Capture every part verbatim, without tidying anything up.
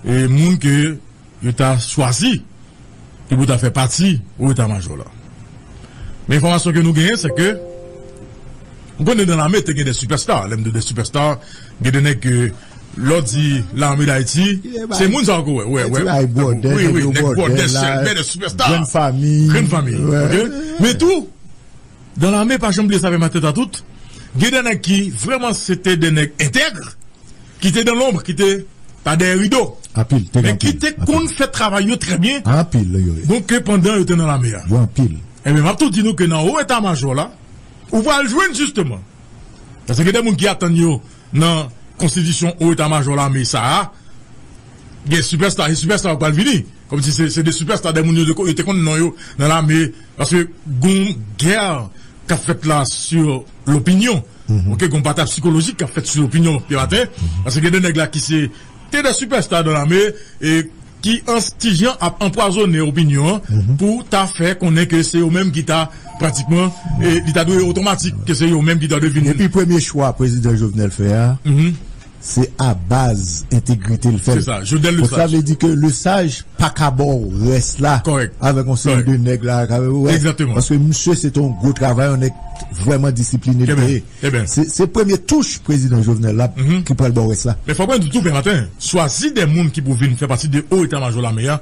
e, moun ke yo ta chwazi ki pou ta fè pati o eta majò la. Men enfòmasyon ke nou genyen, se ke, ou konnen, nan lame, te gen de sipèsta. Lè m di de sipèsta, gen de nèg ke, lè w di lame Dayiti, se moun sa yo ke w wè, wè, wè. Wi, wi, nèg bwòdè, chèlbè, de sipèsta. Grann fanmi. Grann fanmi, oke? Men tou, nan lame, pa janm bliye sa, men maten ta tout, gen de nèg ki vrèman se te de nèg entèg, ki te dan lonb, ki te pa dèyè rido. Anpil, te gen anpil. Men ki te konn fè travay yo trè byen. Anpil, yo ye. Donk, ke pandan yo te nan lame a. Yo anpil. Ebyen, m ap tou di nou ke nan o eta majò la, ou pral jwenn jisteman. Paske gen de moun ki atann yo nan konstitisyon o eta majò lame sa a. Gen sipèsta, gen sipèsta yo pral vini. Kòmsi se, se de sipèsta, de moun yo te ko-, yo te konn non yo nan lame. Paske gon gè k ap fèt la sou lopinyon. Oke, gon batay sikolojik k ap fèt sou lopinyon, Pye Maten. Paske gen de nèg la ki se te de sipèsta nan lame, e ki an ti jan ap anpwazonnen opinyon an pou ta fè konnen ke se yo menm ki ta pratikman, e li ta dwe otomatik ke se yo menm ki ta dwe vin. Epi premye chwa prezidan Jovenel fè a, se a baz entegrite l fè l. Se sa, Jovenel Lesage. Donk, sa vle di ke Lesage pa ka ba w rès la avèk yon seri de nèg la, ka wè. Egzakteman. Paske misye se te yon gwo travayè, yon nèg vrèman disipline li te ye. Se, se premye touch prezidan Jovenel la ki pral ba w rès la. Men fòk mwen di tou, Pye Maten, chwazi de moun ki pou vin fè pati de o eta majò lame a,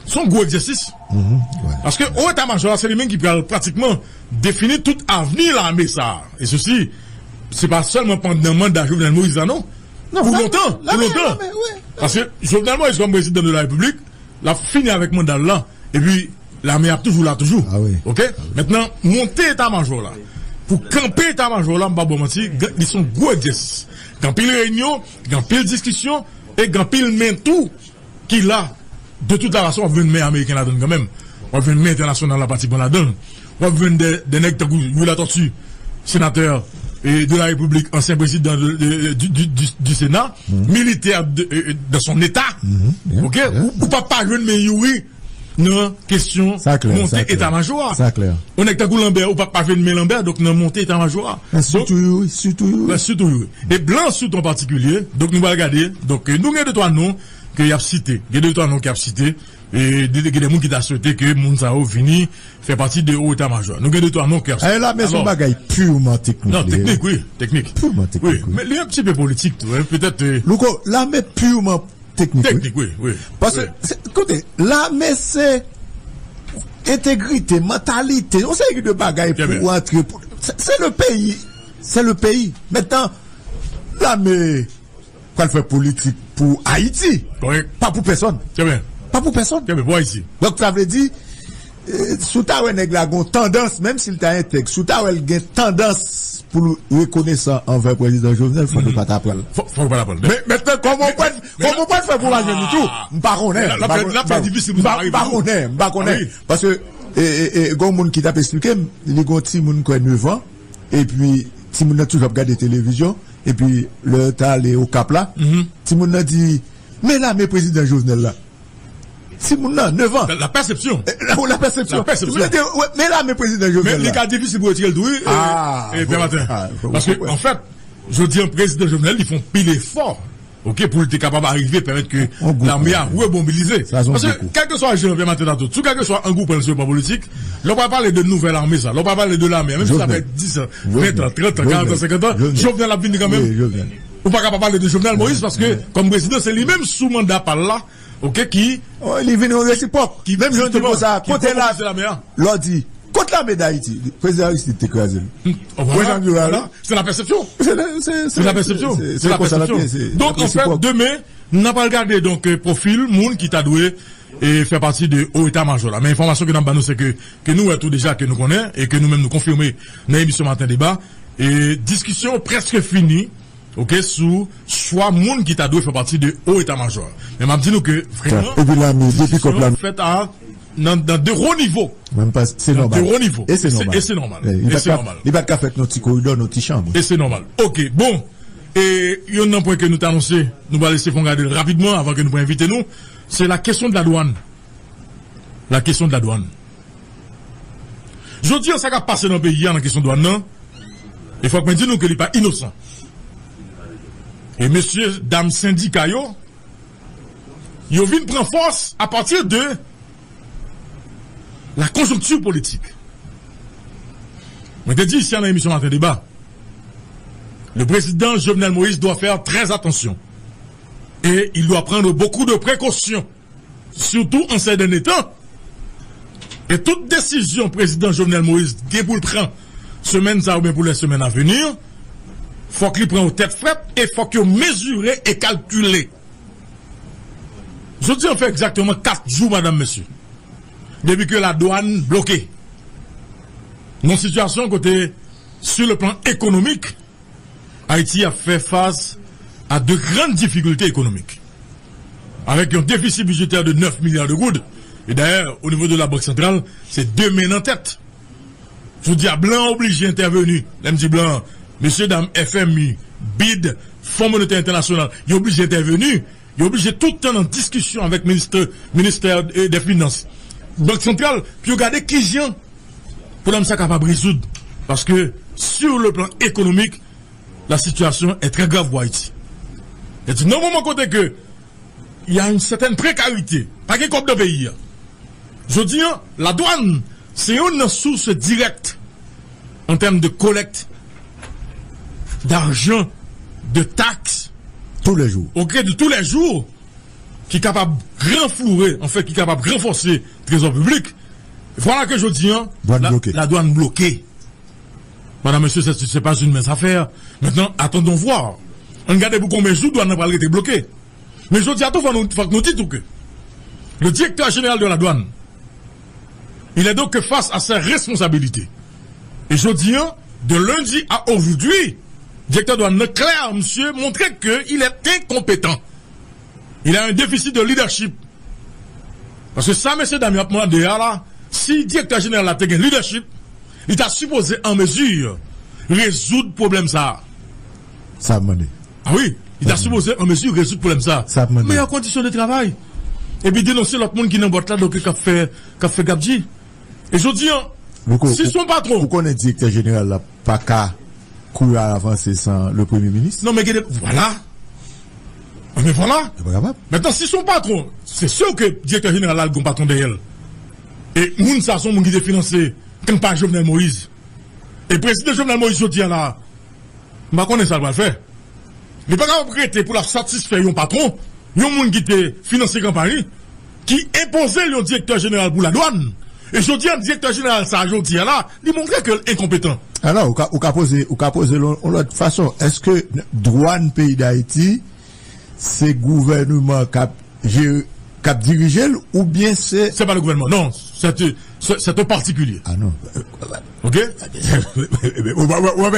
se yon gwo egzèsis. Paske o eta majò la, se li menm ki pral pratikman defini tout avni lame sa a. E sesi, se pa sèlman pandan manda Jovenel Moïse la, non. Pou lontan, pou lontan. Paske Jovenel Moïse, kòm prezidan de la Repiblik, l ap fini avèk manda l la, epi lame ap toujou la toujou. Oke? Mentnan, monte eta majò la. Pou kanpe eta majò la, m pa ba w manti, gen, li se yon gwo egzèsis. Gen anpil reyinyon, gen anpil diskisyon, e gen anpil men tou ki la, de tout la fason, w ap jwenn men ameriken ladan l kanmenm. W ap jwenn men entènasyonal la pratikman ladan l. W ap jwenn de, de nèg tankou Youri Latortue, senatè, e, de la Repiblik, ansyen prezidan de, de, du, du, du, du Sena, militè de, e, e, dans son état. Oke? Ou, ou p ap pa jwenn men Youri nan kesyon monte eta majò a. Yon nèg tankou Lambert, ou p ap pa jwenn men Lambert, donk, nan monte eta majò a. Sitou Youri, sitou Youri. E blan sitou an patikilye, donk, nou pral gade. Donk, nou gen de twa non ke y ap site. Gen de twa non ke y ap site. E de, de, gen de moun ki ta swete ke moun sa yo vini fè pati de o eta majò. Nou gen de twa non ki ap site. Lame se yon bagay pirman teknik. Non, teknik, wi, teknik. Pirman teknik, wi. Men li yon ti pe politik tou, en, petèt. Louko, lame pirman teknik, wi. Teknik, wi, wi. Paske, koute, lame se entegrite, mantalite, yon seri de bagay pou antre. Se, se le peyi. Se le peyi. Mentnan, lame pral fè politik pou Ayiti. Pa pou pèsonn. Pa pou pèsonn. Pou Ayiti. Donk, sa vle di, e, si w ta wè nèg la gon tandans, menm si l ta entèg, si w ta wè l gen tandans pou l rekonesan anvè prezidan Jovenel, fòk nou pa ta pran l. Fòk nou pa ta pran l. Men mentnan, kòman w pral, kòman w pral fè pou w pa jwenn li tou? M pa konnen. M pa konnen. M pa konnen. M pa konnen. Paske, e, e, e, gon moun ki t ap esplike m, li gon timoun, kwè, nèf an, epi timoun nan toujou ap gade televizyon, epi lè yo t ale Okap la, timoun nan di, "Men lame prezidan Jovenel la." Timoun nan, nèf an. La, la pèsepsyon. E, la, la pèsepsyon. La pèsepsyon. Timoun nan di, "Wè, men lame prezidan Jovenel la." Men li ka difisil pou retire l tou, wi, e, e, Pye Maten. Paske, anfèt, jodi an, prezidan Jovenel, li fè yon pil efò, oke, pou l te kapab arive pèmèt ke lame a remobilize. Paske, kèlkeswa jan Pye Maten ta tout, sou kèlkeswa ang ou pran l sou le plan politik, lè w pral pale de nouvèl ame sa, lè w pral pale de lame a, menm si sa fè dis an, ven an, trant an, karant an, senkant an, Jovenel ap vini kanmenm. Ou pa ka pa pale de Jovenel Moïse, paske, kòm prezidan, se li menm sou manda pa l la, oke, ki... Li vin yon resipwòk. Menm jan w di konsa, kote la, lè w di, "Kot lame Dayiti?" Prezidan Aristide te kraze l. Prezidan Jovenel la. Se la pèsepsyon. Se la pèsepsyon. Se konsa l ap ye. Donk, anfèt, demen, n ap al gade, donk, e, pwofil moun ki ta dwe, e, fè pati de o eta majò la. Men enfòmasyon ke n ap ba nou, se ke, ke nou wè tou deja, ke nou konnen, e ke nou menm nou konfime nan emisyon Maten Deba, e diskisyon prèske fini, oke, sou chwa moun ki ta dwe fè pati de o eta majò a. Men m ap di nou ke vrèman, epi lame, depi kòp lame fèt a, nan, nan de wo nivo. Menm pa, se nòmal. De wo nivo. E se nòmal. E se nòmal. E se nòmal. Li pa t ka fèt nan ti koridò, nan ti chanm. E se nòmal. Oke, bon. E youn nan pwen ke nou te anonse, nou pral eseye fè yon gade rapidman avan ke nou pran envite nou, se la kesyon de la dwàn. La kesyon de la dwàn. Jodi an, sa k ap pase nan peyi a nan kesyon dwàn nan, e fòk mwen di nou ke li pa inosan. E mesye, dam sendika yo, Yo vin pran fòs apati de la konjonkti politik. Mwen te di isi a nan emisyon Maten Deba, le président Jovenel Moïse doit faire très attention et il doit prendre beaucoup de précautions, surtout en ces derniers temps. E tout desizyon prezidan Jovenel Moïse gen pou l pran semèn sa a oubyen pou lè semèn a vini, fòk li pran yo tèt frèt e fòk yo mezire e kalkile. Jodi an fè egzakteman kat jou, madanm, mesye, depi ke ladwàn bloke. Nan sitiyasyon kote, sur le plan économique, Ayiti ap fè fas a de grann difikilte ekonomik, avèk yon defisi bidjetè de nèf milya de goud. E dayè, o nivo de la Bank Santral, se de men nan tèt. Jodi a, blan oblije entèveni. Lè m di blan, mesye dam F M I, bid, Fon Monetè Entènasyonal, yo oblije entèveni. Yo oblije tout tan nan diskisyon avèk ministè, ministè, eh, dè finans, Bank Santral, pou yo gade kijan pwoblèm sa kapab rezoud. Paske, sur le plan économique, la situation est très grave pour Haïti. Sètadi, nan moman kote ke y a une certaine précarité, pa gen kòb nan peyi a. Jodi an, ladwàn se youn nan sous dirèk an tèm de collecte d'argent, de taxes, tous les jours, au gré de tous les jours, ki kapab ranfoure, anfen, ki kapab ranfòse trezò piblik. Vwala ke jodi an, Dwàn la, bloke. Ladwàn bloke. Madanm, mesye, se, se pa yon mens afè. Maintenant, attendons voir. Ann gade pou konbyen jou dwàn nan pral rete bloke. Men jodi a tou, fò nou, fòk nou di tou ke le directeur général de la douane, il est donc face à ses responsabilités. E jodi an, de lundi à aujourd'hui, direktè dwàn nan klè, misye montre ke il est incompétent. Il a un déficit de leadership. Paske sa mesye dam yo ap mande a la, si direktè jeneral la te gen leadership, li ta sipoze an mezi rezoud pwoblèm sa a. Sa ap mande. A wi, li ta sipoze an mezi rezoud pwoblèm sa a. Sa ap mande. Meyè kondisyon de travay. Epi denonse lòt moun ki nan bòt la, donk k ap fè, k ap fè gabji. E jodi an, Louko, si ou, son patwon, ou konnen direktè jeneral la pa ka kouri al avanse san le premye minis? Non, men gen de, vwala. Men vwala. Yo pa kapab. Mentnan, si son patwon, se si ke direktè jeneral la gen yon patwon dèyè l. E moun sa, se yon moun ki te finanse kanpay Jovenel Moïse. E prezidan Jovenel Moïse, jodi a la, m pa konnen sa l pral fè. Li pa kapab rete pou l ap satisfè yon patwon, yon moun ki te finanse kanpay li, ki enpoze l yon direktè jeneral pou ladwàn. E jodi a, direktè jeneral sa a, jodi a la, li montre ke l enkonpetan. Alò, ou ka, ou ka poze, ou ka poze l yon, yon lòt fason. Èske dwàn peyi Dayiti, se gouvènman k ap jere, k ap dirije l, oubyen se... Se pa le gouvènman, non. Se, se, se yon patikilye. A non. Oke? Ou pa, ou pa, ou pa